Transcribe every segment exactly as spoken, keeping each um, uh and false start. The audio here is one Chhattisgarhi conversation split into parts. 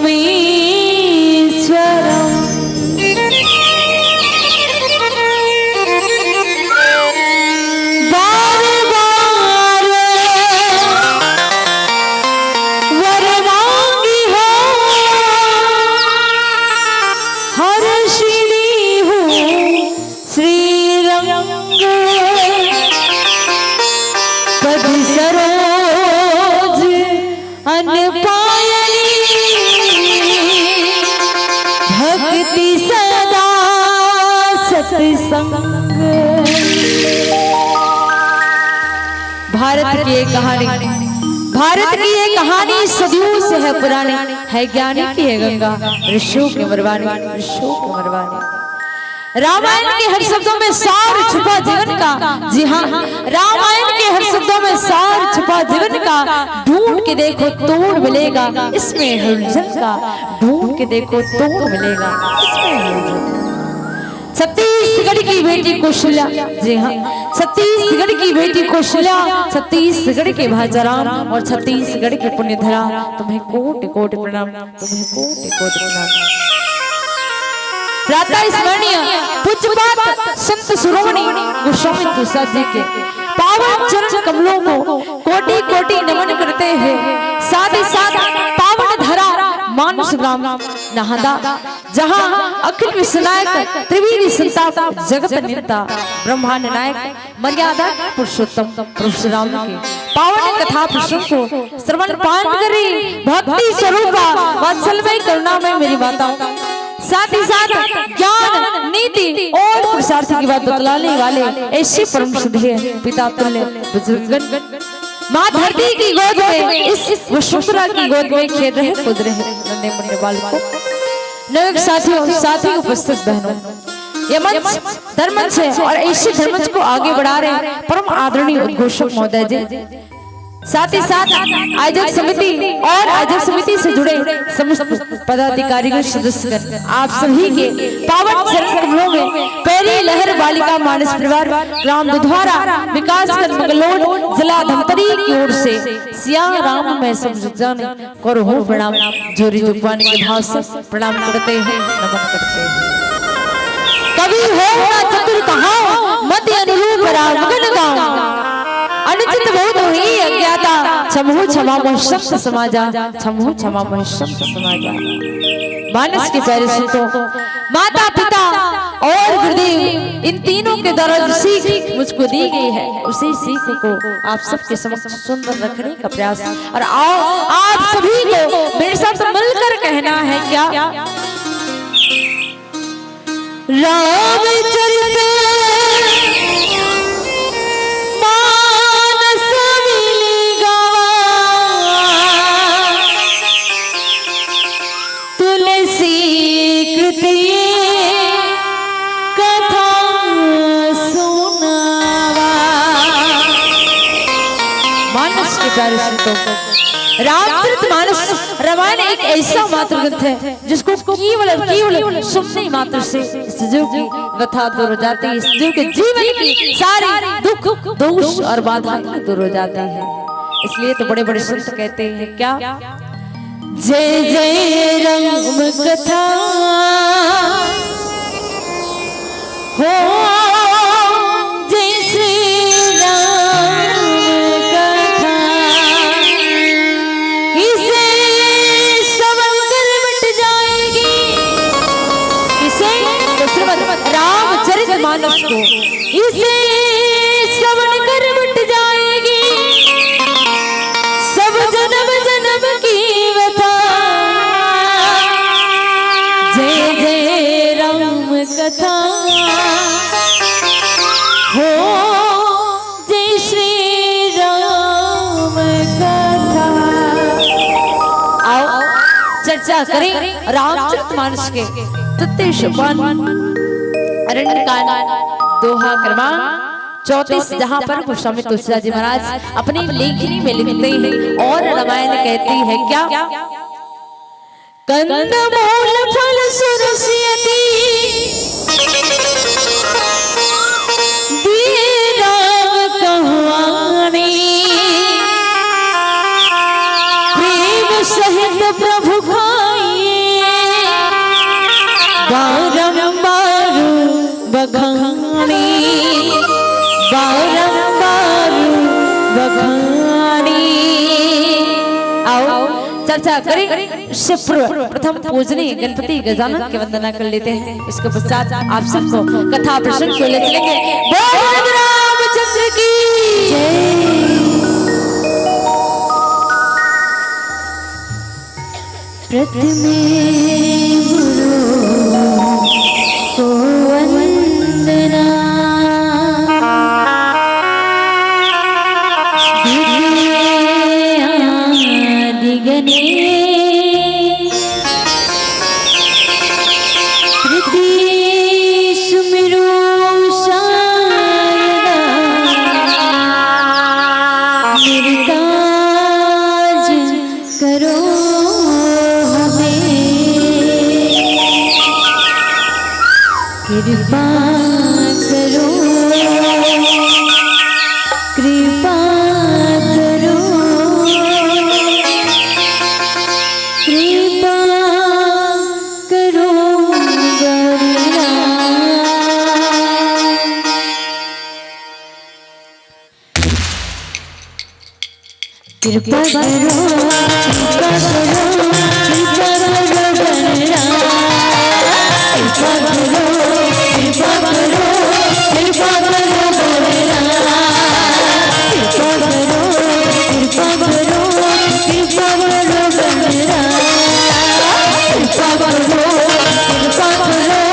मीश्वरम्। बार बार वर मांगी हो, हर्षिणी हूँ श्रीरंग। पद सरोज अनपायनी, भक्ति सदा सत्संग। भारत की ये कहानी, भारत की ये कहानी सदियों से है पुरानी, है ज्ञानी की है गंगा, ऋषियों की मरवानी, ऋषियों की मरवानी। रामायण के हर शब्दों में सार छुपा जीवन का। जी हाँ, रामायण के हर शब्दों में सार छुपा जीवन का। ढूंढ के देखो तोड़ मिलेगा इसमें हर जन का। ढूंढ के देखो तोड़ मिलेगा इसमें हर जन का। छत्तीसगढ़ की बेटी कौशल्या, जी हाँ, छत्तीसगढ़ की बेटी कौशल्या, छत्तीसगढ़ के भाजाराम और छत्तीसगढ़ के पुण्यधरा, तुम्हें कोटि कोटि प्रणाम। तुम्हें कोटि कोटि प्रणाम। प्रातः स्मरणीय पूज्यपाद संत शिरोमणि गोस्वामी तुलसीदास जी के पावन चरण कमलों को कोटि कोटि नमन करते हुए, साथ ही साथ पावन धरा मानस ग्राम नहादा, जहाँ अखिल विश्वनायक त्रिविधि संताप जगत नियंता ब्रह्मांड नायक मर्यादा पुरुषोत्तम प्रभु श्री राम की पावन कथा प्रसंग को श्रवण पाठ करी। भक्ति स्वरूपा वात्सल्यमय करुणामय मेरी माता, साथ ही साथ ज्ञान, नीति और पुरुषार्थ की बात बतलाने वाले ऐसे परम श्रद्धेय पिता तुल्य बुजुर्गगण, माँ धरती की गोद में, इस वसुंधरा की गोद में खेल रहे कूद रहे नन्हे मुन्ने बालकों, नवयुवक साथियों, साथी उपस्थित बहनों, ये मंच धर्मंच है और इसी धर्मंच को आगे बढ़ा रहे हैं परम आदरणीय उद्घोषक महोदय जी, साथ ही साथ आयोजक समिति और आयोजक समिति से जुड़े समस्त पदाधिकारीगण, सदस्यगण, आप सभी के पावन चरण कमलों में पैरी लहर बालिका मानस परिवार, ग्राम दुधवारा, विकासखंड मंगलोट, जिला धमतरी की ओर से सिया राम मैं सब जग जानी, करो हो प्रणाम, जोरी जुगपान के भाव से प्रणाम करते हैं, नमन करते हैं। कवि हो ना चतुर कहाओ, मति अनुरूप राम गुण गाओ। अनुचित बहुत हुई अज्ञाता, क्षमहु क्षमा मोहि संत समाजा, क्षमहु क्षमा मोहि संत समाजा। मानस के प्यारे संतों, माता पिता और गुरुदेव, इन तीनों के द्वारा जो सीख मुझको दी गई है, उसी सीख को आप सबके समक्ष सुंदर रखने का प्रयास। और आओ, आप सभी को मेरे साथ मिलकर कहना है क्या? रामचरित मानस मिलि गावा, तुलसी कृति कथा सुनावा। मानस के प्यारे संतों, रामचरित मानस रामायण एक ऐसा मात्र ग्रंथ है जिसको केवल और केवल सुनने मात्र से इस जीव की व्यथा दूर हो जाती है, इस जीव के जीवन की सारी दुख, दोष और बाधाएं दूर हो जाती है। इसलिए तो बड़े बड़े संत कहते हैं क्या, जय जय राम कथा हो, जय श्री राम कथा। इसे श्रवण कर मिट जाएगी, इसे तो श्रीमद् रामचरित मानस को, इसे श्रवण कर मिट जाएगी सब जन्म जन्म की व्यथा। जय जय राम कथा हो, जय श्री राम कथा। आओ चर्चा करें रामचरित मानस के तृतीय सोपान अरण्यकांड दोहा क्रमांक चौंतीस, जहां पर गोस्वामी तुलसीदास जी महाराज अपनी लेखनी में लिखते हैं और रामायण कहती है क्या, कंदमूल फल सुरसि अति दिए राम कहवानी। प्रेम सहित प्रभु खाई चर्चा करें, शिव प्रथम पूजनीय गणपति गजानन की वंदना कर लेते हैं। इसके पश्चात आप सबको कथा प्रसंग को ले चलेंगे। बोल रामचंद्र की जय। प्रथमे गुरु को वंदना, द्वितीय आदि गणेश, तृतीय सुमिरो शारदा, मेरे काज करो हमें, कृपा करो, कृपा करो, कृपा करो गौरी राम। कृपा करो, कृपा करो, कृपा करो गणराज। कृपा करो, कृपा करो, कृपा करो गणराज। कृपा करो, कृपा करो, कृपा करो गणराज। कृपा करो, कृपा करो, कृपा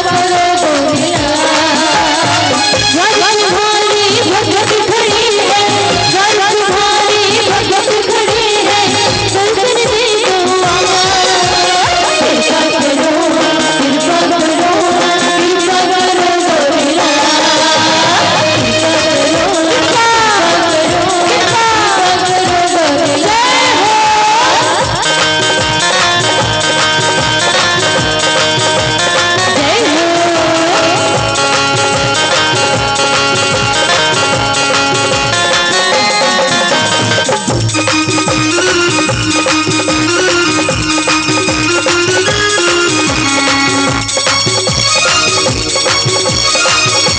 करो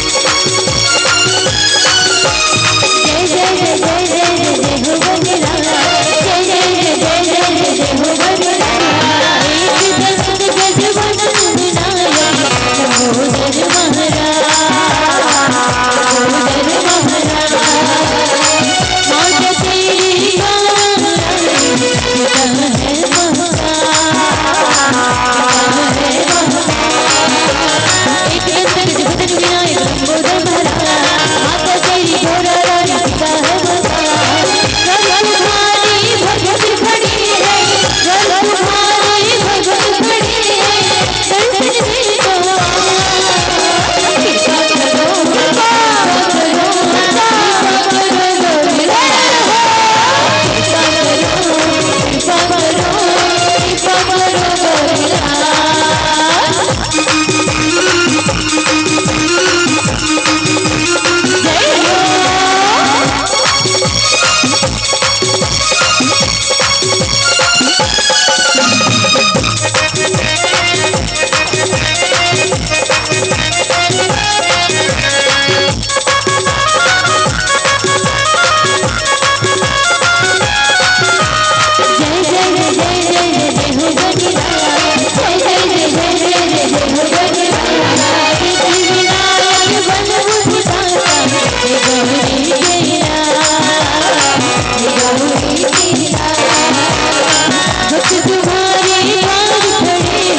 गणराज।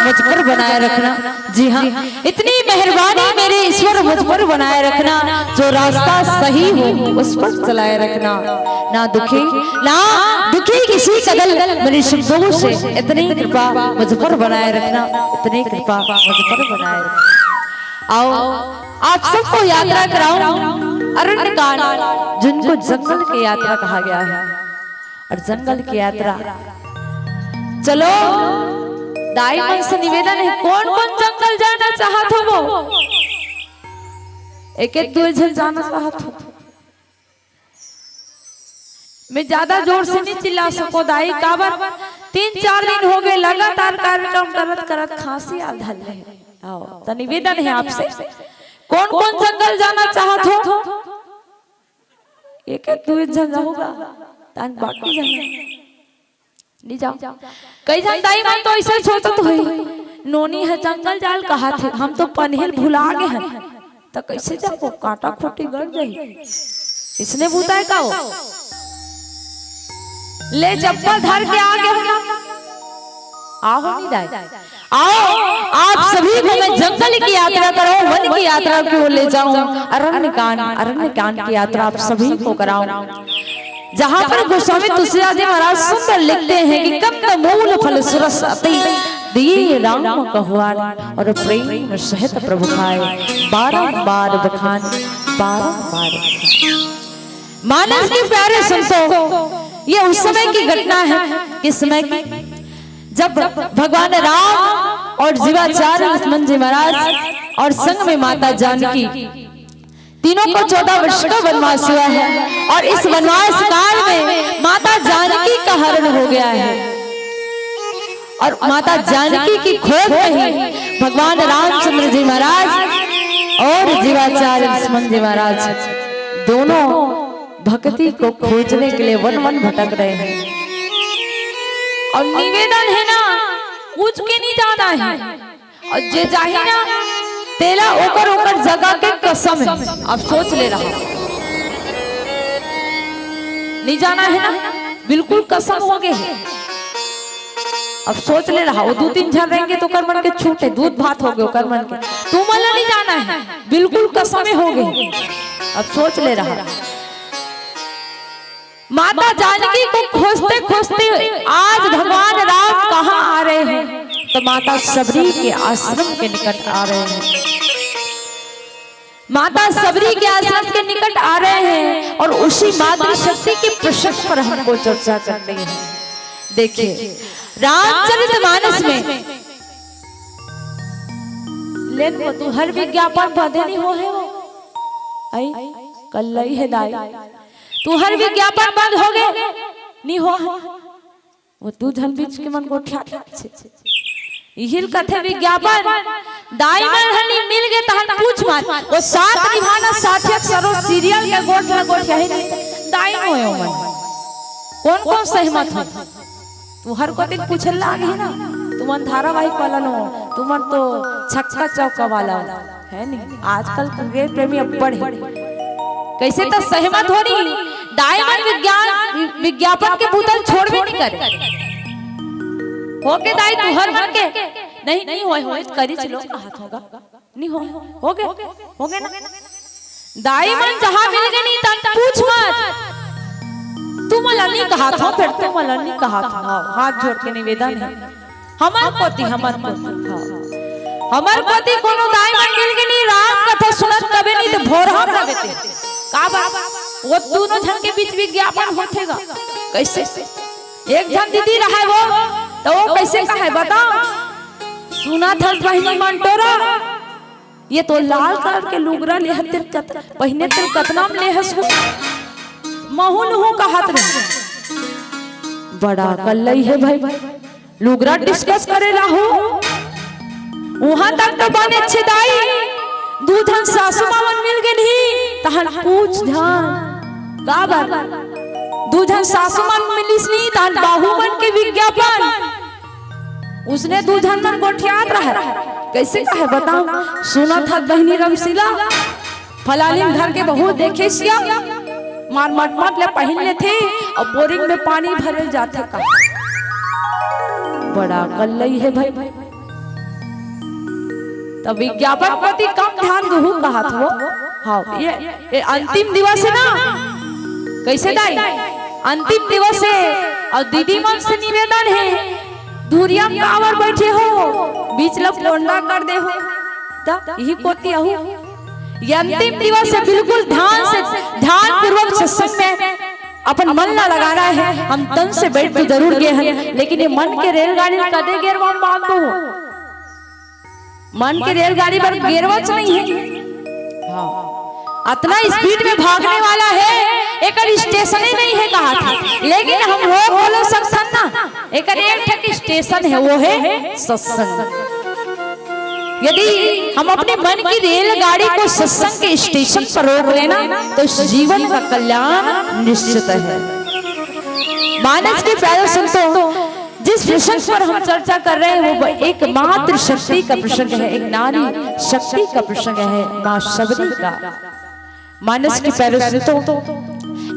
मुझ पर बनाए रखना। जी हाँ, इतनी मेहरबानी मेरे ईश्वर मुझ पर बनाए रखना, जो रास्ता सही हो उस पर चलाए रखना। ना दुखी, ना दुखी किसी कदल मेरी सुख दुख से, इतनी कृपा मुझ पर बनाए रखना, इतनी कृपा मुझ पर बनाए रखना। आओ, आप सबको यात्रा कराऊं अरण्य कांड, जिनको जंगल की यात्रा कहा गया है। और जंगल की यात्रा, चलो, दाई मन से निवेदन है, कौन कौन जंगल जाना चाहत हो वो? एक एक दो झन जाना चाहत हो। मैं ज्यादा जोर से नहीं चिल्ला सको दाई, काबर तीन चार दिन हो गए लगातार कार्यक्रम करत करत खांसी आ धर ले। आओ, तो निवेदन है आपसे, कौन कौन जंगल जाना चाहत हो? एक एक दू एक झन जाहूगा, तान बाकी झन नहीं जाओ। कई झन दाई मन तो ऐसे सोचत होही, नोनी ह जंगल जाल कहा थे, हम तो पनहेल भुला गए हैं, त कैसे जाबो? कांटा खूंटी गड़ जाही। इसने बुताए का हो? ले चप्पल धर के आ गए हो ना, आहो नहीं दाई। आओ, आप सभी को मैं जंगल की यात्रा कराऊं, वन की यात्रा की ओर ले जाऊं, अरण्य कांड, अरण्य कांड की यात्रा आप सभी को कराऊं, जहां पर गोस्वामी तुलसीदास जी महाराज सुंदर लिखते हैं कि कंद मूल फल सुरस अति, दिए राम कहुआन और प्रेम सहित प्रभु खाए, बारंबार बखान, बारंबार बखान। मानस के प्यारे संतों, ये उस समय की घटना है, किस समय की? जब भगवान राम और जीवाचार्य लक्ष्मण जी महाराज और संग में माता जानकी, तीनों को चौदह वर्ष का वनवास हुआ है और इस वनवास काल में माता जानकी का हरण हो गया है। और माता जानकी की खोज में ही भगवान रामचंद्र जी महाराज और जीवाचार्य लक्ष्मण जी महाराज दोनों भक्ति को खोजने के लिए वन वन भटक रहे हैं। और निवेदन है ना, पूछ के नहीं जाना है। और जे जाही ना, तेला ओकर ओकर जगह के कसम है। अब सोच ले रहा, नहीं जाना है ना, बिल्कुल कसम हो गए है। अब सोच ले रहा, वो दू तीन झन रहेंगे तो ओकर मन के छूट है, दूध भात हो गए ओकर मन के, तुमन ला नहीं जाना है, बिल्कुल कसम हो गए। अब सोच ले रहा, माता जानकी को खोजते खोजते आज भगवान राम कहाँ आ रहे हैं? तो माता शबरी के आश्रम के निकट आ रहे हैं। माता शबरी के आश्रम के निकट आ रहे हैं और उसी मातृशक्ति के प्रसंग पर हमको चर्चा करनी है। देखिए, रामचरित मानस में लेन वो तू हर विज्ञापन पढ़े नहीं हो है वो। आई, कल्लई है दाई। तू हर विज्ञापन बंद हो गए, नहीं हो। वो दू झन बीच के मन गोठिया छे। इहिल कथे विज्ञापन, दाई मन हनी मिल गए तहन पूछ मत। वो साथ निभाना साथियक सरो सीरियल के गोठ में गोठिया ही नहीं। दाई होयो मन। कौन कौन सहमत हो? तू हर को दिन पूछे लाग है ना, तुमन धारावाहिक वाला नो, तुमन तो छक्का चौका वाला। है नहीं, आजकल के प्रेमी अब्बड़ है। कैसे तो सहमत हो नहीं, दाई मन विज्ञान, वि-, विज्ञापन के बोतल छोड़बे नहीं करे। हो के दाई तुहर मन के? नहीं, नहीं होए, होए, करी चलो, हाथ होगा। नहीं हो, हो गए, हो गए ना। दाई मन जहाँ मिल गए नहीं, तन पूछ मत। तुमला नहीं कहा था, फिर तुमला नहीं कहा था। हाँ, हाथ जोड़ के निवेदन है। हमर कोती, हमर कोती, हाँ। हमर कोती कोनो दाई मन मिल के नहीं, राम कथा सुनत कबे नहीं, तो भोर हम रह देते। का बात? वो दोनों झन के बीच विज्ञापन होथे गा। कैसे? एक झन दीदी रहे वो, तो वो कैसे कहे, बताओ? सुना था बहिनी मन टोरा, ये तो लाल कलर के लुगरा ले हतिर कत-, पहिने तिर कतना में ले हसु। महू नहू कहत रही। बड़ा कल्लई है भाई। लुगरा डिस्कस करे ला हो। वहां तक तो बने अच्छे दाई। दू झन सासू माँ मन मिल गए नहीं, तहन पूछ झन। का बात? दू झन सासू मन मिलिस नहीं, तहन बाहू मन के विज्ञापन। उसने दू झन मन गोठियात रहे। कैसे कहे बताओ? सुनत हत बहिनी रमशीला, फलानी घर के बहू देखे सिया, मार मटमट ले पहिन लेथे और बोरिंग में पानी भरे जाथे का। बड़ा कल्लई है भाई। त विज्ञापन प्रति कम ध्यान देहू कहत हो। हाँ, ये, ये अंतिम दिवस हे ना, कइसे दाई? अंतिम दिवस हे, अउ दीदी मन से निवेदन हे, दूरिया म काबर बइठे हो, बीच ल कोंडा कर दे हो, त इही कोती आहू। ये अंतिम दिवस हे, बिल्कुल ध्यान से, ध्यानपूर्वक सत्संग में अपन मन ला लगाना हे। हम तन से बइठ तो जरूर गे हन, लेकिन ये मन के रेलगाड़ी ल कदे गेरवा म बांध दो। मन के रेलगाड़ी बर गेरवच नइ हे। हाँ। अतना speed में भागने वाला हे, एकर station ही नइ हे कहत हे। लेकिन हम रोक घलो सकथन ना, एकर एक ठक station हे, वो हे सत्संग। यदि हम अपने मन की रेलगाड़ी को सत्संग के station पर रोक लेना, तो इस जीवन का कल्याण निश्चित है। मानस के प्यारे संतों, जिस प्रसंग पर हम चर्चा कर रहे हैं, वो एकमात्र शक्ति का प्रसंग है, एक नारी शक्ति का प्रसंग है, माँ शबरी का। मानस के प्यारे संतों,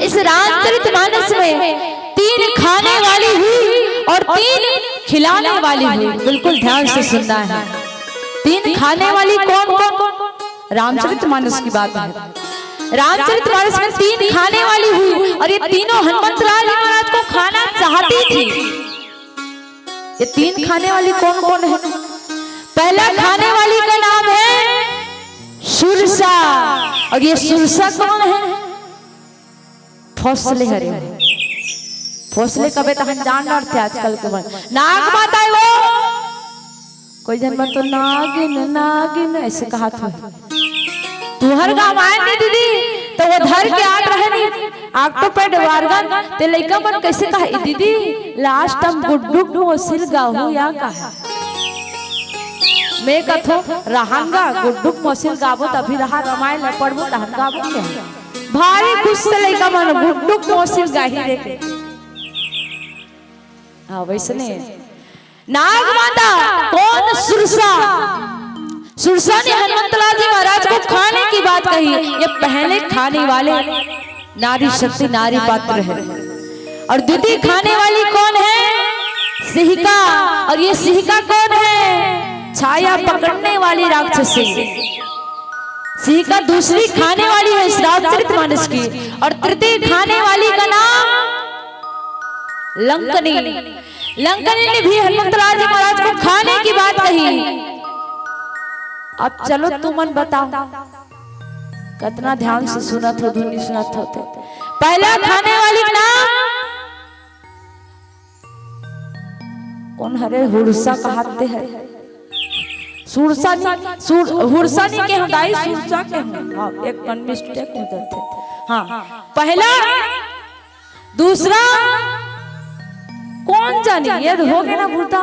इस रामचरित मानस में तीन खाने वाली हुई और तीन खिलाने वाली हुई। बिल्कुल ध्यान से सुनना है। तीन खाने वाली कौन कौन? रामचरित मानस की बात है। रामचरित मानस में तीन खाने वाली हुई और ये तीनों हनुमंत लाल महाराज को खाना चाहती थी। ये तीन खाने वाली कौन कौन है? पहला खाने वाली का नाम है सुरसा। और ये सुरसा कौन है? फोसले हरे। फोसले कबे तहन जान डरथे आजकल के मन। नाग माता है वो। कोई झन मन तो नागिन, नागिन ऐसे कहत हो। तुहर गाँव आए नहीं दीदी, त वो धर के आत रहे नहीं, octopad organ, ते लइका मन कइसे कहे, "दीदी, last time गुड्डू मोसिल गाहू या कहा?" मैं कथो, "रहन गा, गुड्डू मोसिल गाबो, तभी रहा रमायन ल पढ़बो, तहन गाबो के?" भारी खुश से लइका मन, "गुड्डू मोसिल गाही रे।" हाँ, वइसने नाग माता कौन? सुरसा। सुरसा ने हनुमंतलाल जी महाराज को खाने की बात कही। ये पहले खाने वाले नारी शक्ति, नारी पात्र है। और द्वितीय खाने वाली कौन है? सिहिका। और ये सिहिका कौन है? छाया पकड़ने वाली राक्षसी। सिहिका दूसरी खाने वाली है इस रामचरित मानस की। और तृतीय खाने वाली का नाम लंकनी। लंकनी ने भी हनुमंतलाल जी महाराज को खाने की बात कही। अब चलो तुमन बताओ, कतना ध्यान से सुनत हो, धुनी सुनत हो ते। पहला खाने वाली का नाम कौन हरे? हुरसा कहते हैं। सुरसा नहीं, सुर-, हुरसा नहीं के हम दाई, सुरसा के हम। हाँ, एक कन mistake हो जाथे। हाँ, पहला, दूसरा कौन जानी, ये हो गया ना भूता।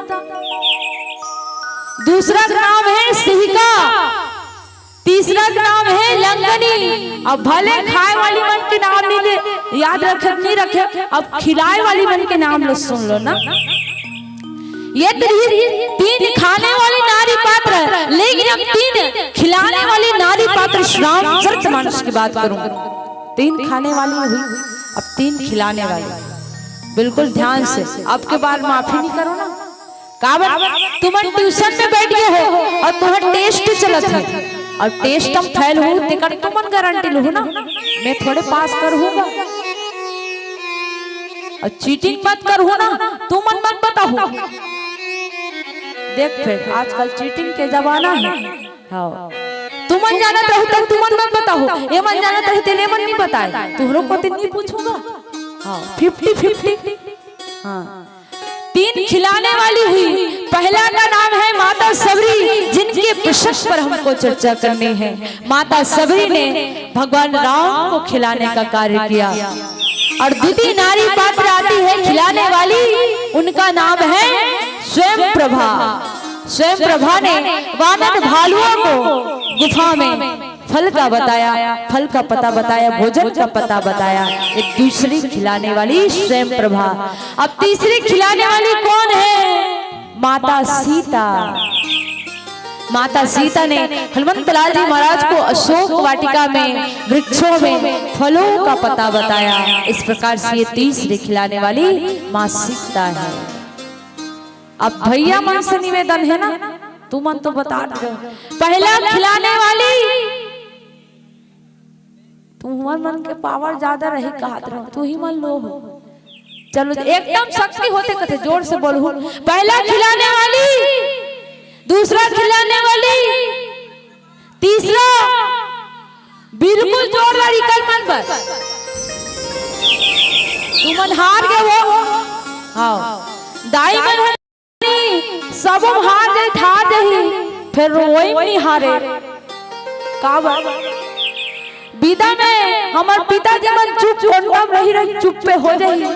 दूसरा का नाम है सिहिका, तीसरा का नाम है लंगनी। अब भले खाए वाली मन के नाम नहीं ले, याद रखे, नहीं रखे, अब खिलाए वाली मन के नाम लो, सुन लो ना। ये तो रही तीन खाने वाली नारी पात्र, लेकिन अब तीन खिलाने वाली नारी पात्र श्री रामचरित मानस की बात करूं। तीन खाने वाली हुई, अब तीन खिलाने वाली। बिल्कुल ध्यान से, अब के बाद माफी नहीं करो ना। काबर तुमन ट्यूशन में बैठ गए हो और तुम्हारा टेस्ट चलत है और टेस्ट हम फेल हो, तेकर तुमन गारंटी लो ना, मैं थोड़े पास कर हूँगा। और चीटिंग मत कर हो ना, तुमन मत बताओ। देख फिर आजकल चीटिंग के जमाना है। हाँ, तुमन जानत रहो तब तुमन मत बताओ, ये मन जानत रहे तेने मन नहीं बताए, तुहरो को तो नहीं पूछूंगा। हाँ, फिफ्टी फिफ्टी। हाँ, तीन खिलाने वाली हुई। पहला का नाम है माता सबरी, जिनके प्रसंग पर हमको चर्चा करनी है। माता सबरी ने भगवान राम को खिलाने का कार्य किया। और द्वितीय नारी पात्र आती है खिलाने वाली, उनका नाम है स्वयं प्रभा। स्वयं प्रभा ने वानर भालुओं को गुफा में फल का बताया, फल का पता बताया, भोजन का पता बताया। एक दूसरी खिलाने वाली स्वयं प्रभा। अब तीसरी खिलाने वाली कौन है? माता सीता। माता सीता ने हनुमंतलाल जी महाराज को अशोक वाटिका में वृक्षों में फलों का पता बताया। इस प्रकार से ये तीसरी खिलाने वाली माँ सीता है। अब भैया मन से निवेदन है ना, तुमन तो बता रहे हो। पहला खिलाने वाली, तुमन मन के पावर ज्यादा रही कहत रहो, तू ही मन लो हो। चलो, एकदम शक्ति होते कथे, जोर से बोलहू। पहला खिलाने वाली, दूसरा खिलाने वाली, तीसरा बिल्कुल जोर ला निकल मन बर। तुमन हार गए हो। हाँ, दाई मन ह सब हार जाई, हार जाही, फिर रोई नहीं हारे। काबर? बिदा में हमर पिताजी मन चुप कोंडम रही रही चुप पे हो जाही,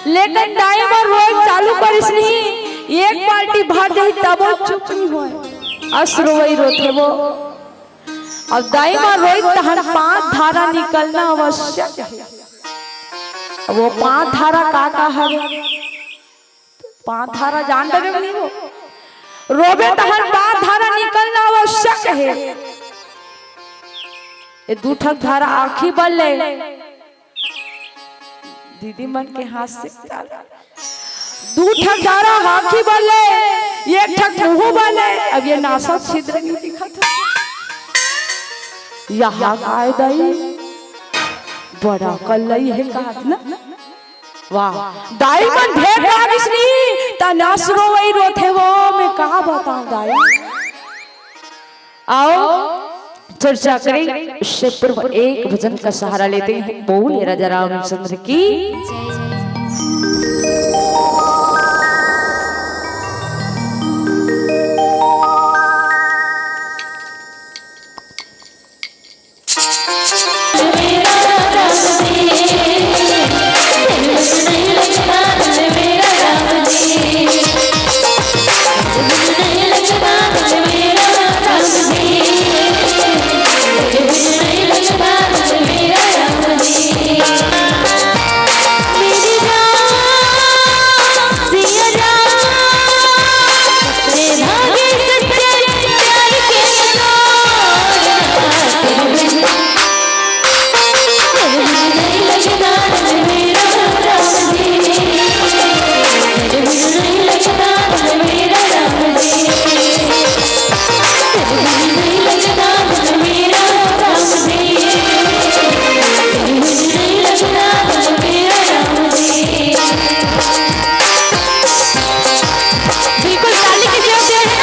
लेकिन दाई मन रोए चालू करिस नहीं, एक बाल्टी भर जाही तबो चुप नहीं होए, अस रोई रोथे वो। अब दाई मन रोई तहन पांच धारा निकलना आवश्यक है। अब वो पांच धारा का का हवे? पांच धारा जान डरे नहीं हो। रोबे तहन पांच धारा निकलना आवश्यक है। ये दू ठक धारा आंखी बल ले, दीदी मन के हाथ से चल। दू ठक धारा आंखी बल ले, एक ठक मुंह बल ले। अब ये नासा छिद्र नहीं दिखत है। यहाँ काय दाई, बड़ा कल्लई है कहत ना। वाह, दाई मन भेंट लागिस नी, त नस रोवई रोथे वो, मैं का बताऊं दाई। आओ, चर्चा करें, उससे पूर्व एक भजन का सहारा लेते हैं। बोले राजा रामचंद्र की। बिल्कुल, ताली के जोर से है ना?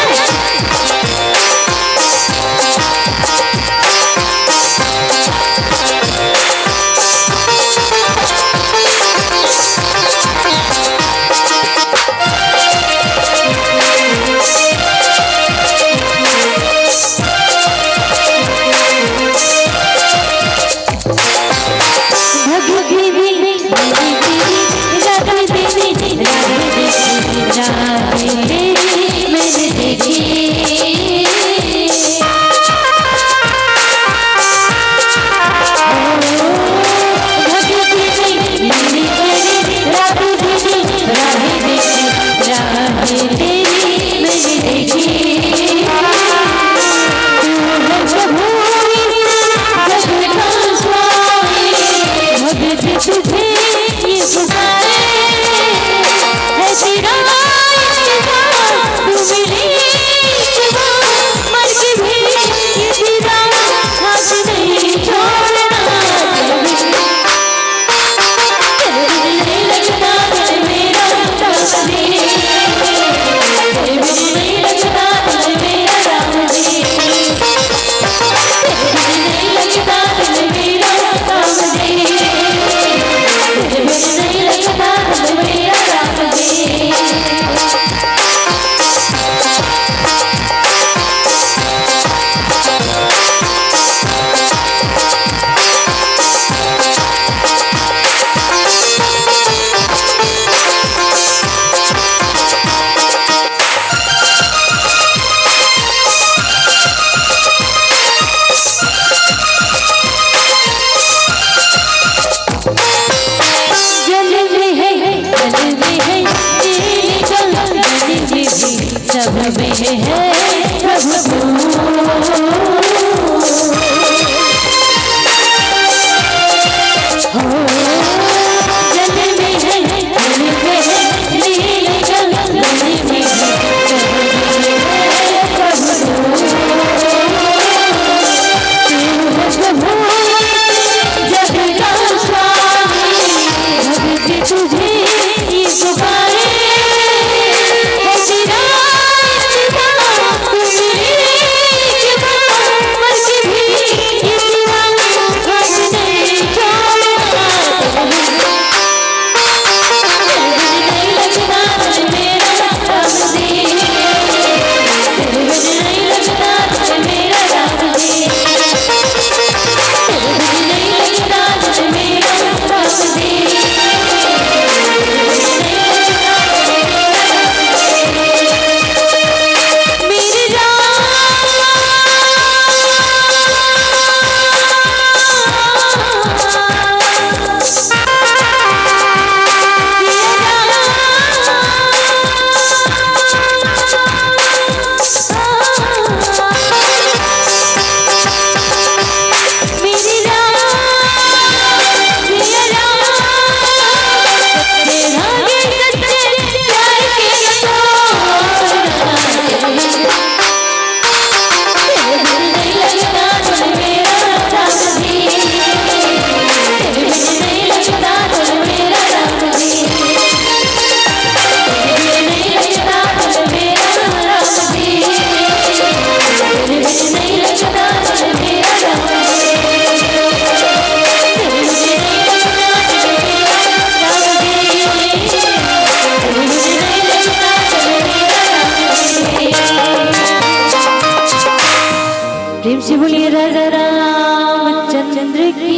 शिवली राजा रामचंद्र की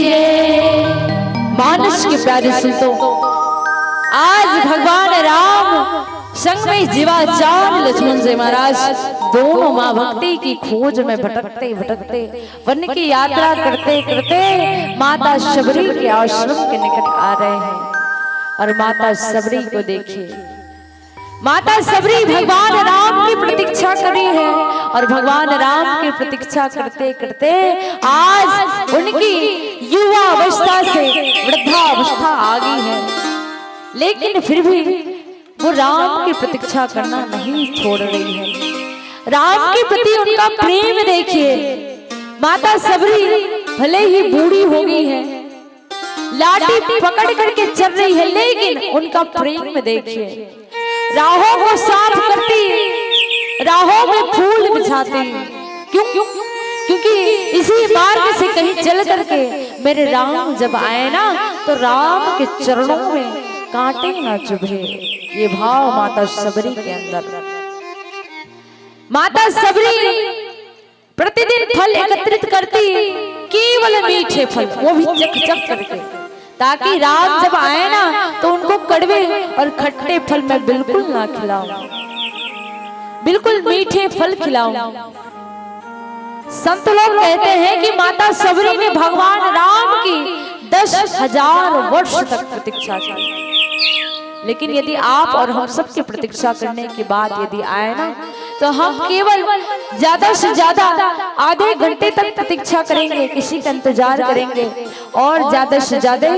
जय। मानस के प्यारे संतों, आज भगवान राम संग में जीवाचार्य लक्ष्मण जी महाराज दोनों माँ भक्ति की खोज में भटकते भटकते, वन की यात्रा करते करते माता शबरी के आश्रम के निकट आ रहे हैं। और माता शबरी को देखिए, माता शबरी भगवान राम की प्रतीक्षा कर रही है और भगवान राम की प्रतीक्षा करते करते आज उनकी युवा अवस्था से वृद्धावस्था आ गई है, लेकिन फिर भी वो राम की प्रतीक्षा करना नहीं छोड़ रही है। राम के प्रति उनका प्रेम देखिए, माता शबरी भले ही बूढ़ी हो गई है, लाठी पकड़ करके चल रही है, लेकिन उनका प्रेम देखिए, राहों को साफ करती, राहों में फूल बिछाती। क्यों? क्योंकि इसी मार्ग से कहीं चल करके मेरे राम जब आए ना, तो राम के चरणों में कांटे ना चुभे। ये भाव माता शबरी के अंदर। माता शबरी प्रतिदिन फल एकत्रित करती, केवल मीठे फल, वो भी चक चक करके, ताकि राम जब आए ना, तो उनको कड़वे और खट्टे फल मैं बिल्कुल ना खिलाऊं, बिल्कुल मीठे फल खिलाऊं। संत लोग कहते हैं कि माता शबरी ने भगवान राम की दस हजार वर्ष तक प्रतीक्षा की। लेकिन यदि आप और हम सबकी प्रतीक्षा करने के बाद यदि आए ना, तो हम केवल ज्यादा से ज्यादा आधे घंटे तक प्रतीक्षा करेंगे, किसी का इंतजार करेंगे, और ज्यादा से ज्यादा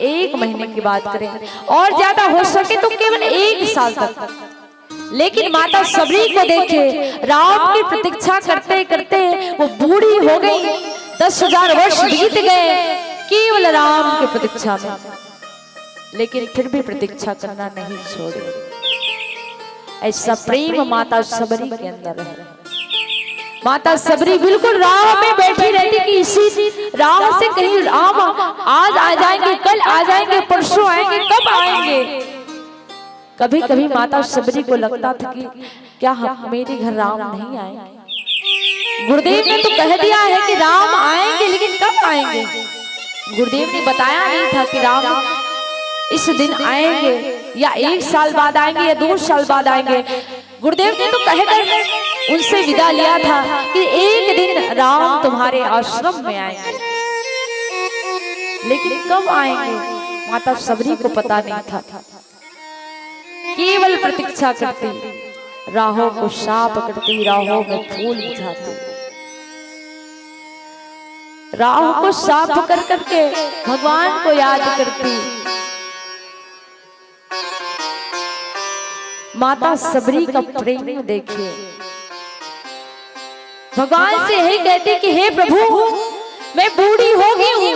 एक महीने की बात करें, और ज्यादा हो सके तो केवल एक साल तक। लेकिन माता शबरी को देखिए, राम की प्रतीक्षा करते करते वो बूढ़ी हो गई, दस हजार वर्ष बीत गए केवल राम की प्रतीक्षा में, लेकिन फिर भी प्रतीक्षा करना नहीं छोड़ी। ऐसा प्रेम माता शबरी के अंदर है। माता शबरी बिल्कुल राह में बैठी रहती कि इसी राह से कहीं राम आज आ जाएंगे, कल आ जाएंगे, परसों आएंगे, कब आएंगे। कभी कभी माता शबरी को लगता था कि क्या हम, मेरे घर राम नहीं आएंगे? गुरुदेव ने तो कह दिया है कि राम आएंगे, लेकिन कब आएंगे? गुरुदेव ने बताया नहीं था कि राम इस दिन आएंगे या एक साल बाद आएंगे या दो साल बाद आएंगे। गुरुदेव ने तो कहकर उनसे विदा लिया था कि एक दिन राम तुम्हारे आश्रम में आएंगे, लेकिन कब आएंगे, माता शबरी को पता नहीं था। केवल प्रतीक्षा करती, राहों को साफ करती, राहों में फूल बिछाती, राहों को साफ कर करके भगवान को याद करती। माता शबरी का प्रेम देखिए, भगवान से यही कहती कि हे प्रभु, मैं बूढ़ी हो गई हूँ,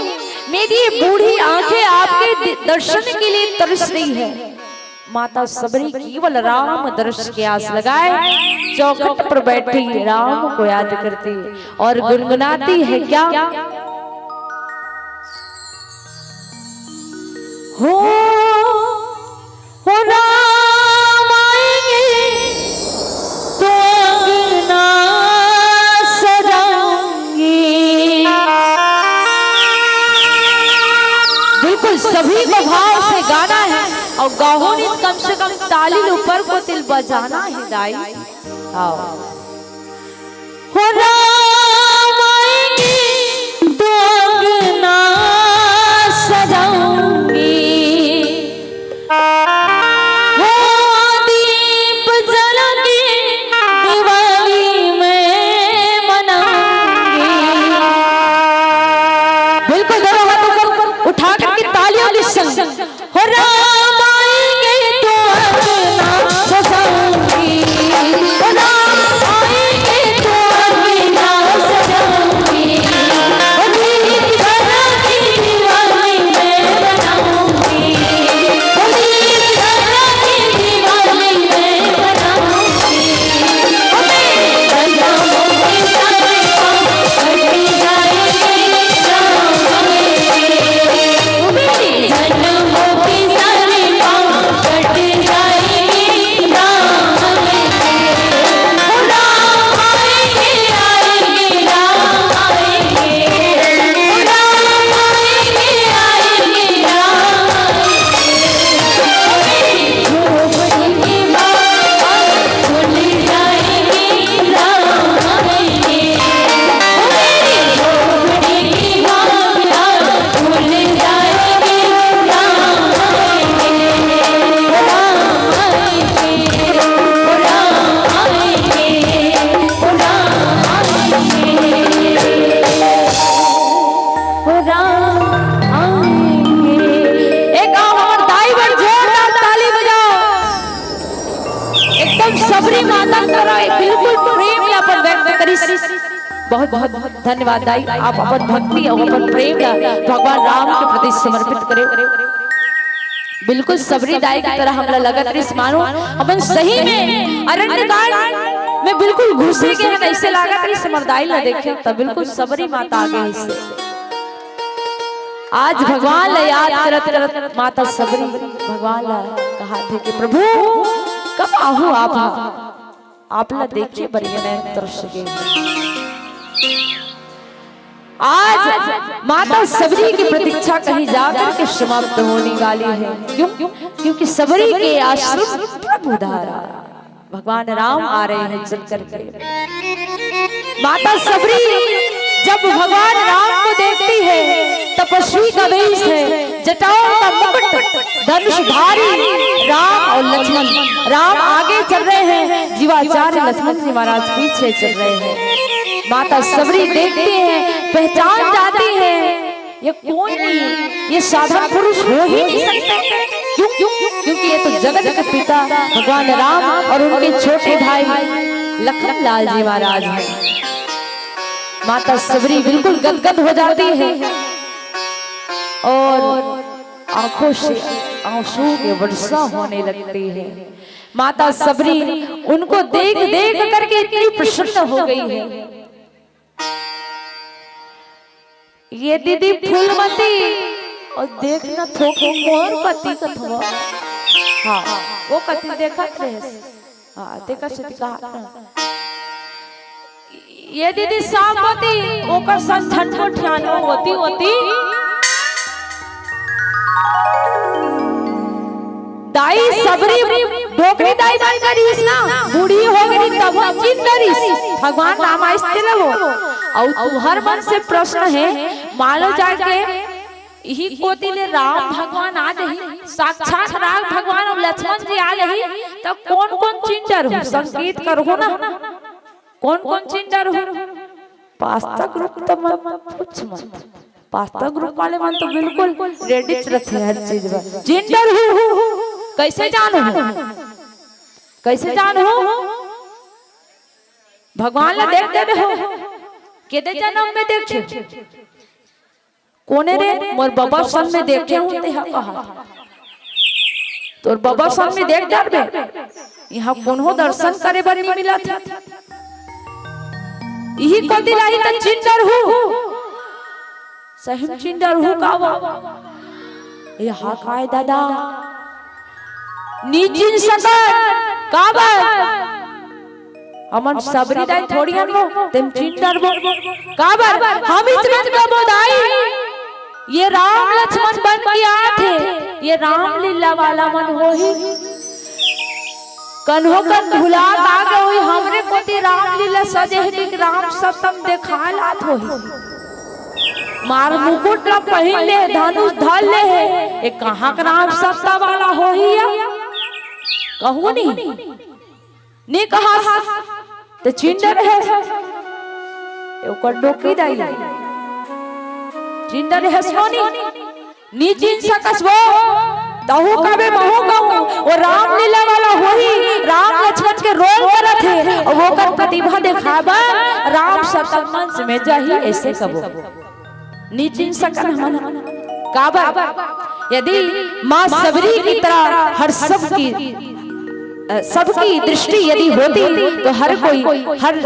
मेरी ये बूढ़ी आंखें आपके दि-, दर्शन के लिए तरस रही है। माता शबरी केवल राम दर्श की आस लगाए चौखट पर बैठी राम को याद करती और गुनगुनाती है क्या? हो, हो राम आएंगे तो अंगना सजाऊंगी। बिल्कुल सभी को भाव से गाना है और गाहो नहीं, कम से कम ताली ऊपर को तिल बजाना है दाई। आओ। हो राम आएंगे तो अंगना सजाऊंगी, हो दीप जला के दिवाली मैं मनाऊंगी। बिल्कुल दोनों हाथों को उठा करके तालियों के संग, हो राम आएंगे तो अंगना सजाऊंगी, हो राम आएंगे तो अंगना माता करा बिल्कुल प्रेम ला अपन व्यक्त करिस। बहुत बहुत धन्यवाद दाई, आप अपन भक्ति अउ अपन प्रेम ला भगवान राम के प्रति समर्पित करे। बिल्कुल सबरी दाई की तरह हमला लगत रहिस, मानो हमन सही में अरण्य कांड में बिल्कुल घुसे के हन, ऐसे लागत रहिस हमर दाई ला देखे त बिल्कुल सबरी माता आगे हे। आज भगवान ला याद करत करत माता सबरी भगवान ला कहा थे कि प्रभु, कब आहू आप हा? आप ला देखे बर ये नैन तरस गे। आज माता सबरी की प्रतीक्षा कहीं जा करके समाप्त होने वाली है। क्यों? क्योंकि सबरी के आश्रम प्रभु धारा, भगवान राम आ रहे हैं चल करके। माता सबरी जब भगवान राम को देखती है, तपस्वी का वेश है, जटाओं का मुकुट, धनुषधारी राम और लक्ष्मण। राम आगे चल रहे हैं, जीवाचार्य लक्ष्मण जी महाराज पीछे चल रहे हैं। माता सबरी देखती है, पहचान जाती है, ये कोई नहीं है, ये साधारण पुरुष हो ही नहीं सकते। क्यों? क्यों? क्योंकि ये तो जगत के पिता भगवान राम और उनके छोटे भाई लखन लाल जी महाराज हैं। माता सबरी बिल्कुल गदगद हो जाती है और आंखों से आंसू की वर्षा होने लगती है। माता सबरी उनको देख देख करके इतनी प्रसन्न हो गई है। ये दीदी फूलमती, अउ देख न थोकन मोर पति कथवा। हाँ, वो कति देखत रहे। हाँ, देखत से कहा। ये दीदी सामवती, ओकर संग झन को ठियानो होती होती। दाई सबरी डोकरी दाई बन करिस ना, बूढ़ी हो गई तब चिन डरिस। भगवान राम आइस तेला वो। अउ तुहर मन से प्रश्न है, मान लो जाके इही कोती ले राम भगवान आ जाही, साक्षात राम भगवान अउ लक्ष्मण जी आ जाही, त कोन कोन चिन डरहू? संकेत करहू ना, कोन कोन चिन डरहू? पास्ता ग्रुप त मन पूछ मत। पास्ता ग्रुप वाले मन तो बिल्कुल रेडी रथे हर चीज बर। चिन डरहू, कैसे जानहू? कैसे जानहू? भगवान ला देख देबे हो, केदे जन्म में देखे? कोने रे? मोर बबा सन में देखे हूँ, तेहा कहा। तोर बबा सन में देख डरबे, यहाँ कोनो दर्शन करे बर नहीं मिला था। इही कोती लाही त चिन डरहू। सही में चिन डरहू का वो? ये हा काय दादा? नी चिन सकत। काबर? हमन सबरी दाई थोड़ी हन वो, तेम चिन डरबो। काबर? हम इतरन कबो दाई, ये राम लक्ष्मण बन के आत हे, ये रामलीला वाला मन होही। कन्हो कन भुला का गे होही, हमरे कोती रामलीला सजे हे, कि राम सतम देखा लात होही। मार मुकुट ला पहिन ले, धनुष धर ले हे, ये कहाँ के राम सत्ता वाला होही या? कहू नहीं, नहीं कहा, त चिन डरे हे, ये ओकर डोकरी दाई, चिन डरे हे सोनी। नी चिन सकस वो, तहू कबे महू कहूँ, वो रामलीला वाला होही, राम लक्ष्मण के रोल करत हे, अउ ओकर प्रतिभा देखाबा, राम सतम मंच में जाही, ऐसे कबो। नी चिन सकन हमन। काबर? यदि माँ सबरी की तरह हर सब की, अ, सबकी दृष्टि यदि होती, तो हर कोई, हर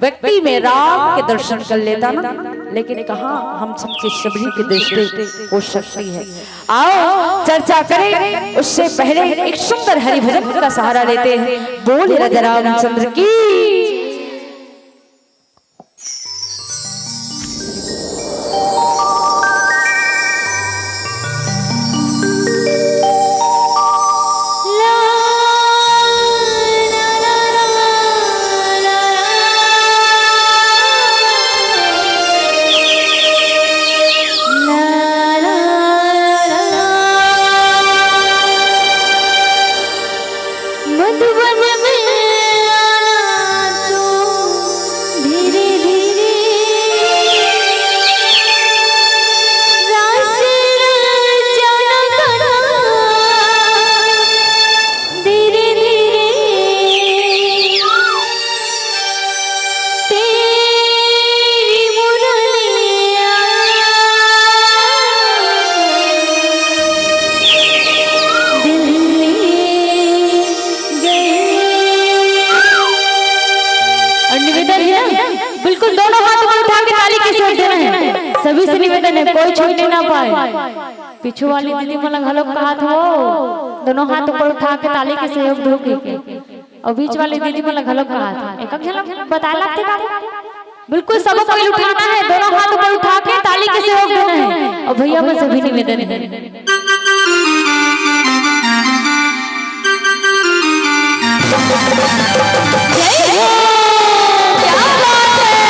व्यक्ति में राम के दर्शन कर लेता ना। लेकिन कहाँ हम सबके सबरी की दृष्टि हो सकती है? आओ चर्चा करें, उससे पहले एक सुंदर हरि भजन का सहारा लेते हैं। बोल राजा रामचंद्र की। सभी से निवेदन है, कोई छूटने ना पाए। पीछू वाली दीदी मन ला घलोक कहात हो, दोनों हाथ ऊपर उठा के ताली के सहयोग दो के। अउ बीच वाली दीदी मन ला घलोक कहात हो, एक झलक बताए लगथे का? बिल्कुल सब कोई उठाना है, दोनों हाथ ऊपर उठा के ताली के सहयोग देना है। अउ भैया मन से भी निवेदन है। जय हो, क्या बात है।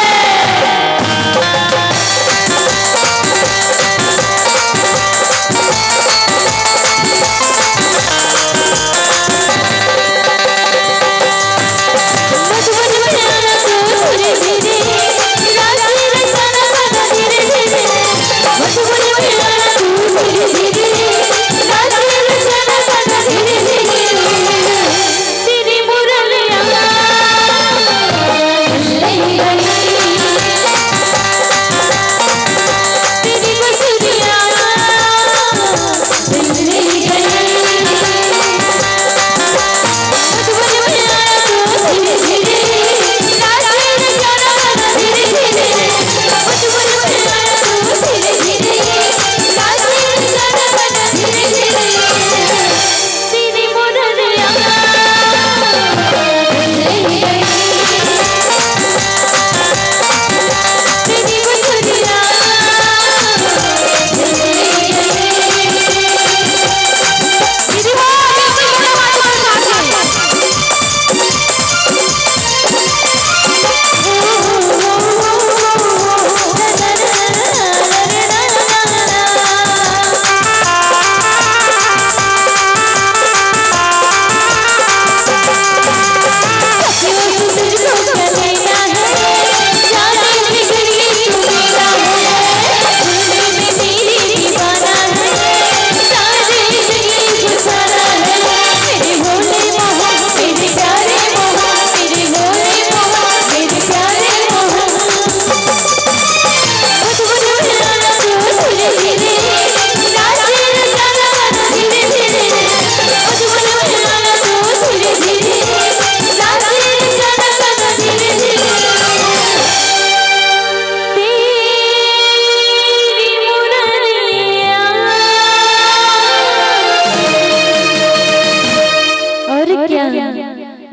और क्या?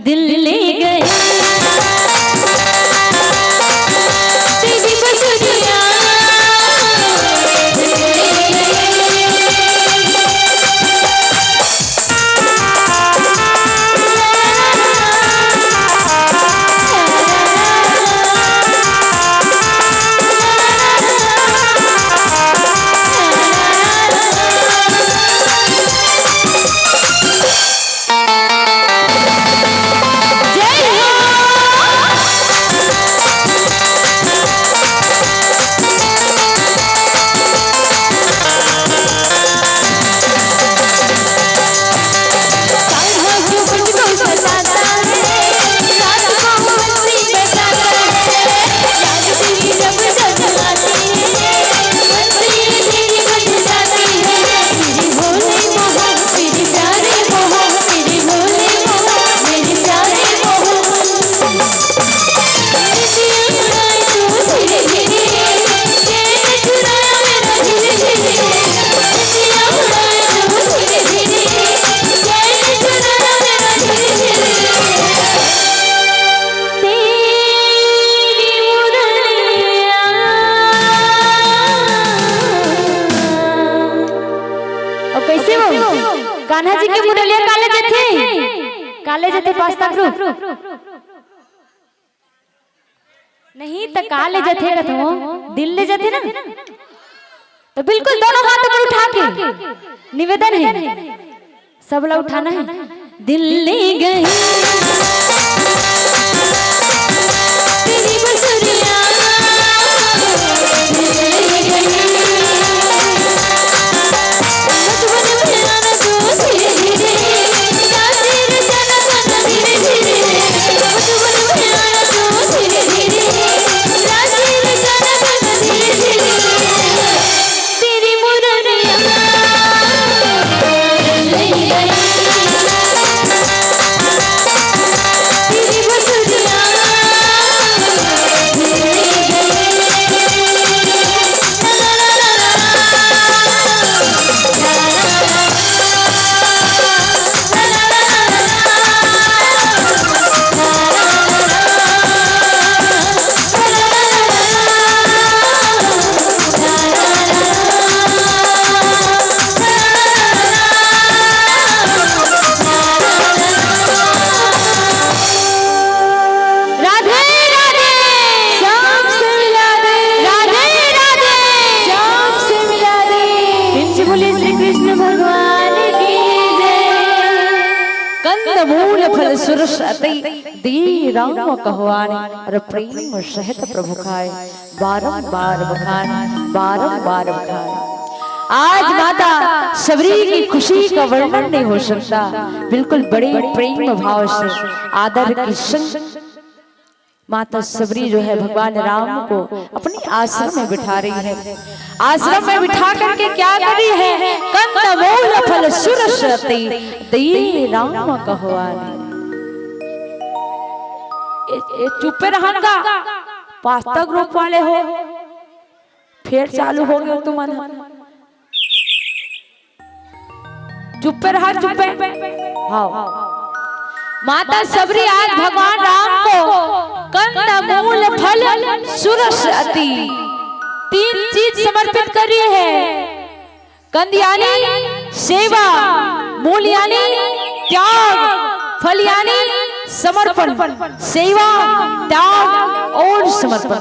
दिल ले गए तेरी बसुरिया। अउ कइसे हो? कान्हा जी के मुरलिया काले जथे, काले जथे पास्ता ग्रुप। नहीं त का ले जथे कथो, दिल ले जथे ना। तो बिल्कुल दोनों हाथ ऊपर उठा के निवेदन है, सब ला उठाना है। दिल ले गए तेरी बसुरिया। फल सुरस अति, दिए राम कहो आए, और प्रेम सहित प्रभु खाए, बारंबार बखान, बारंबार बखान। आज माता सबरी की खुशी का वर्णन नहीं हो सकता। बिल्कुल बड़े प्रेम भाव से, आदर के संग माता सबरी जो है, भगवान राम को अपने आश्रम में बिठा रही है। आश्रम में बिठा करके क्या कर रही है? कंद मूल फल सुरस अति, दिए राम कहो आए। ए, ए, चुप्पे रहन का, पास्ता ग्रुप वाले हो, फेर चालू हो गए तुमन। चुप्पे रहा, चुप्पे। हाँ। माता सबरी आज भगवान राम को कंद मूल फल सुरस अति, तीन चीज समर्पित कर रही है। कंद यानी सेवा, मूल यानी त्याग, फल यानी समर्पण। सेवा, त्याग और समर्पण,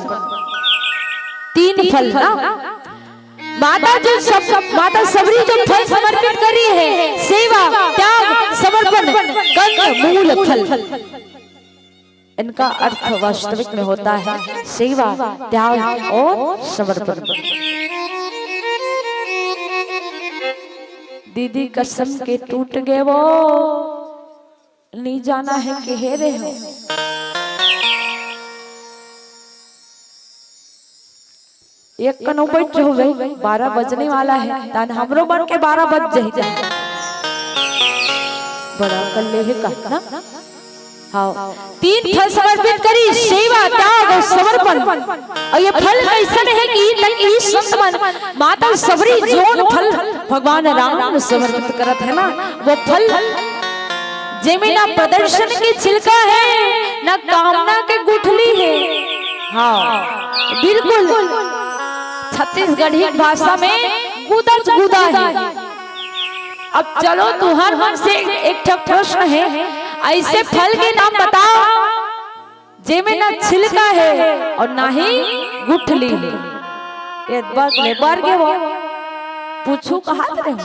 तीन फल ना। माता जो सब, माता सबरी जो फल समर्पित कर रही है, सेवा, त्याग, समर्पण, कंद मूल फल, इनका अर्थ वास्तविक में होता है सेवा, त्याग और समर्पण। दीदी कसम के टूट गए वो, नहीं जाना है कि हे रे हो। एक कनो बैठ जाओ भाई, बारह बजने वाला है, तान हमरो मन के बारह बज जाई। बड़ा कर ले है का ना? हाँ, तीन फल समर्पित करी, सेवा, त्याग और समर्पण। और ये फल कैसन है कि तक ई संत मन माता सबरी जोन फल भगवान राम समर्पित करत है ना, वो फल जेमे ना प्रदर्शन के छिलका है, ना कामना के गुठली है। हाँ, बिल्कुल। छत्तीसगढ़ी भाषा में गुदच गुदा है। अब चलो, तुहर मन से एक ठो प्रश्न है, ऐसे फल के नाम बताओ जेमे ना छिलका है और ना ही गुठली है। ये बात ले बार के वो पूछू कहा रहे हो?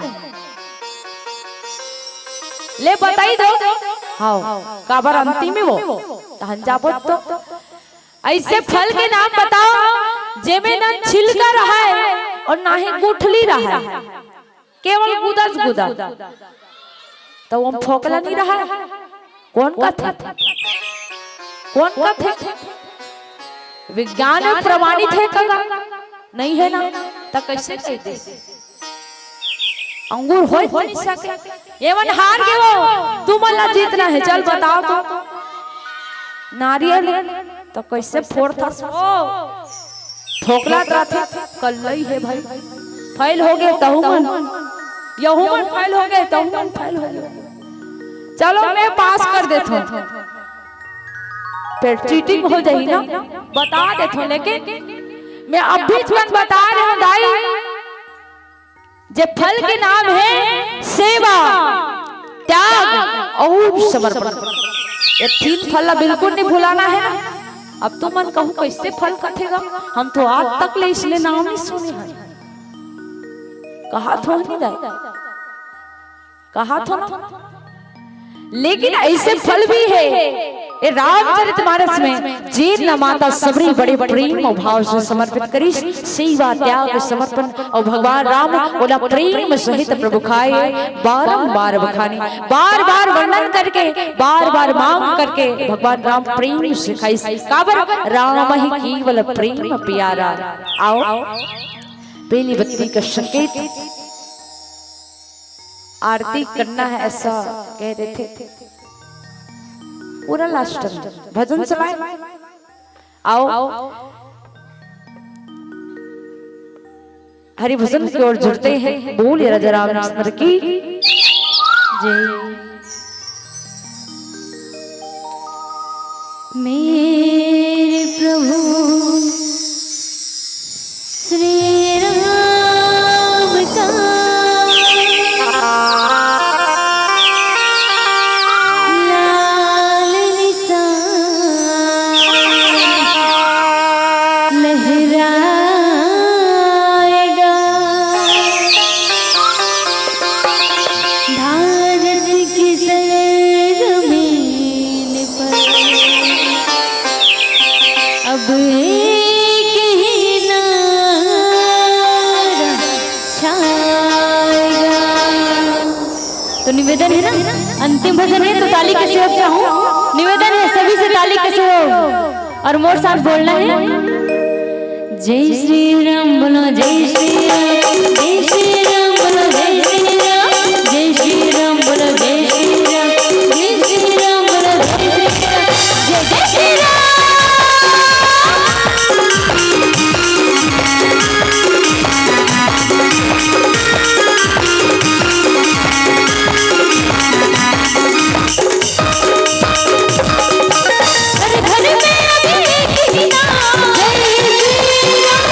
ले बताई दो। हाँ, काबर अंतिम में वो तहन जाबो तो। ऐसे फल के नाम बताओ जेमे ना छिलका रहा है और ना ही गुठली रहा है, केवल गुदस गुदा। तो वो फोकला नहीं रहा है। कौन कथे? कौन कथे? विज्ञान में प्रमाणित है कगा? नहीं है ना, तो कैसे कह दे? अंगूर होय तो नहीं सके। एवन हार गए वो, तुमन ला जीतना है, चल बताओ तो। नारियल तो कैसे फोड़थस? ओ, फोकला रथे, कल्लई है भाई। फेल हो गए तहु मन, यहू मन फेल हो गए, तहु मन फेल हो गए। चलो, मैं पास कर देथों। फिर चीटिंग हो जाही ना, बता देथों, लेकिन मैं अभी तुरंत बता रहे हूँ दाई, जे फल के नाम है सेवा, त्याग और समर्पण। ये तीन फल ला बिल्कुल नहीं भुलाना है ना। अब तो मन कहूँ कैसे फल कथेगा, हम तो आज तक ले इसने नाम नहीं सुने हैं। कहा थो नहीं दाई, कहा थो ना। लेकिन ऐसे फल भी है ये रामचरितमानस में, जेन माता सबरी बड़े प्रेम और भाव से समर्पित करिस, सेवा, त्याग, समर्पण, और भगवान राम ओला प्रेम सहित प्रभु खाए, बारंबार बखानी, बार बार वर्णन करके, बार बार मांग करके भगवान राम प्रेम से खाइस। काबर? राम ही केवल प्रेम प्यारा। आओ, बेली बत्ती का संकेत। आरती करना है ऐसा कह रहे थे। पूरा लास्ट में भजन चलाए। आओ, हरिभजन की ओर जुड़ते हैं। बोलिए राजा रामचंद्र की जय। मेरे प्रभु श्री राम का लाल निशान लहराएगा। भारत के सर्ग में निवेदन है ना, अंतिम भजन है तो ताली के सहयोग चाहूँ। निवेदन है सभी से ताली के सहयोग और मोर साथ बोलना है। जय श्री राम बोलो, जय श्री राम, जय श्री राम बोलो, जय श्री राम, जय श्री राम बोलो, जय श्री राम, जय श्री राम बोलो, जय श्री राम, जय जय श्री राम। हर घर में अभी एक ही नाम, जय श्री राम।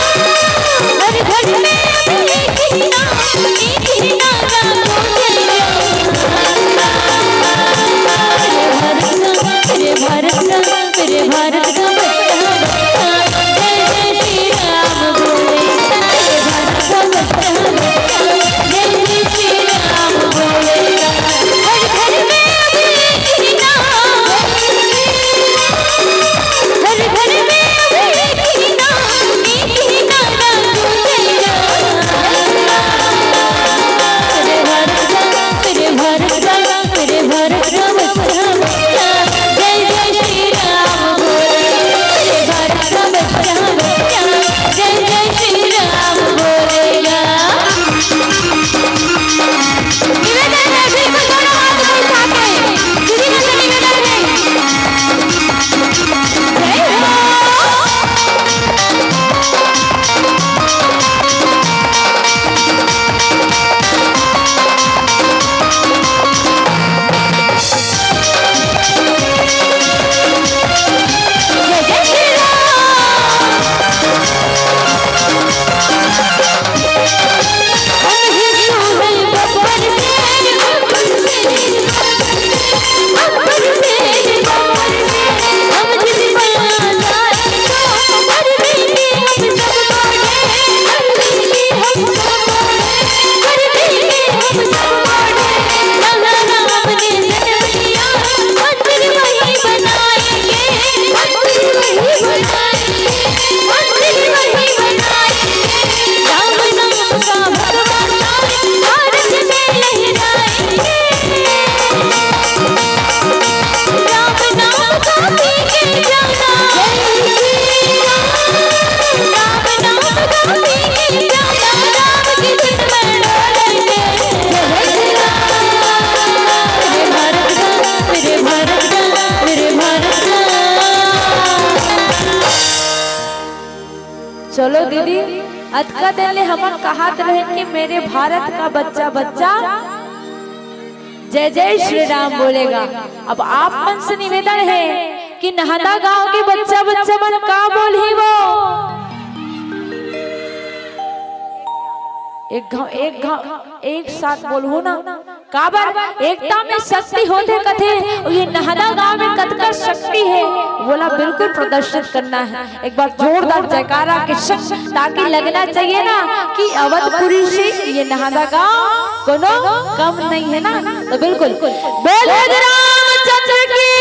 हर घर में अभी एक ही नाम, एक ही नारा गूंजे। मेरे भारत का, मेरे भारत का, मेरे भारत का बच्चा, बच्चा, जय जय श्री राम बोले। मेरे भारत का बच्चा, बच्चा, जय जय श्री राम बोले। हर घर में अभी एक ही नाम, हर घर में अभी एक ही नाम, एक ही नारा गूंजेगा। मेरे भारत का, मेरे भारत का, मेरे भारत का बच्चा, बच्चा, जय जय श्री राम बोले। मेरे भारत का बच्चा, बच्चा, जय जय श्री राम बोलेगा। निवेदन है, बिल्कुल दोनों हाथ को उठा के, दीदी का निवेदन है। जय हो। चलो दीदी, अतका दिन ले हमन कहत रहेन कि मेरे भारत का बच्चा, बच्चा, जय जय श्री राम बोलेगा। अब आप मन से निवेदन है कि नहदा गांव के बच्चा, बच्चा मन का बोलही वो? एक घाव, एक घाव, एक साथ बोलहू ना। काबर? एकता में शक्ति होथे कथे, अउ ये नहदा गांव में कतका शक्ति हे, वोला बिल्कुल प्रदर्शित करना हे। एक बार जोरदार जयकारा के शक्ति, ताकि लगना चाहिए ना कि अवधपुरी से ये नहदा गांव कोनो कम नहीं हे ना। तो बिल्कुल बोलो रामचंद्र की